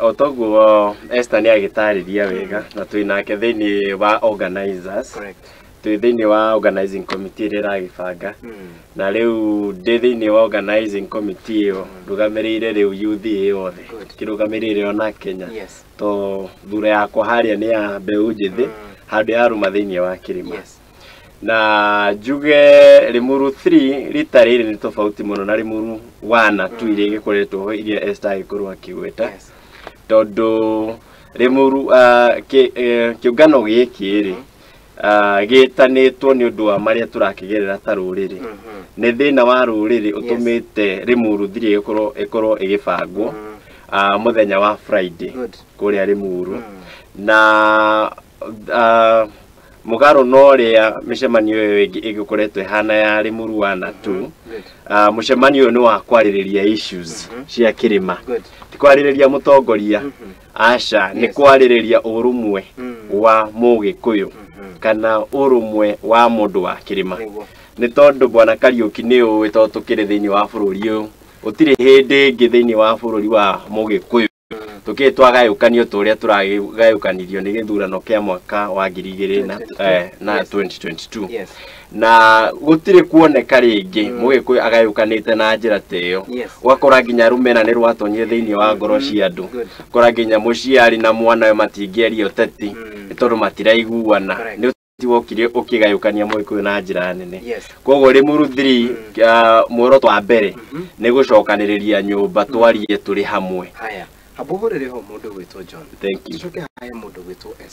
O toguo Esther nĩ agĩtarĩria wega, na twĩ nake thĩinĩ wa organizers. Correct. Twĩ thĩinĩ wa organizing committee ĩrĩa ĩragĩbanga, na rĩu ndĩ thĩinĩ wa organizing committee ĩyo, ndũgamĩrĩire rĩu youth ĩ yothe. Kĩrũgamĩrĩire ona Kenya, to thura yakwa harĩa nĩ ya mbeũ njĩthĩ, handũ yarũma thĩinĩ wa kĩrĩma. Na njuge Limuru 3 rita rĩrĩ nĩ tofauti mũno na Limuru 1 na 2 iria igĩkoretwo ho, iria Esther agĩkorwo akĩgweta, tondũ Limuru kĩũngano gĩkĩ rĩ, gĩtanĩtwo nĩ ũndũ wa marĩa tũrakĩgerera ta rũrĩrĩ. Nĩ thĩna wa rũrĩrĩ ũtũmĩte Limuru 3 ĩkorwo ĩgĩbangwo mũthenya wa Friday kũrĩa Limuru. Na mũgarũ na ũrĩa mĩcemanio ĩyo ĩngĩ ĩgĩkoretwo ĩhana ya Limuru 1 na 2, mũcemanio ũyũ nĩ wa kwarĩrĩria issues cia kĩrĩma, ti kwarĩrĩria mũtongoria, aca, nĩ kwarĩrĩria ũrũmwe wa mũgĩkũyũ kana ũrũmwe wa mũndũ wa kĩrĩma. Nĩ tondũ bwana Kariũki, nĩ ũĩ, tondũ tũkĩrĩ thĩinĩ wa bũrũri ũyũ, gũtirĩ hĩndĩ ĩngĩ thĩinĩ wa bũrũri wa mũgĩkũyũ tũkĩrĩ twagayũkanio ta ũrĩa tũragayũkanirio nĩ gĩthurano kĩa mwaka wa 2000 na, 2022. Na 2022. Na gũtirĩ kuoneka rĩngĩ mũgĩkũyũ agayũkanĩte na njĩra ta ĩyo. Ũgakora nginya rũmena nĩ rwatonyire thĩinĩ wa ngoro cia andũ. Kora nginya mũciari na mwana we matingĩaria ũteti, nĩ tondũ matiraiguana. Nĩ ũteti wokire ũkĩgayũkania mũgĩkũyũ na njĩra nene. Koguo Limuru 3, muoroto wa mbere nĩ gũcokanĩrĩria nyũmba, twarie tũrĩ hamwe. Haya, hamba ũhũrĩre ho mũndũ gwĩtwo John. Thank you. Tũcoke hahe mũndũ gwĩtwo.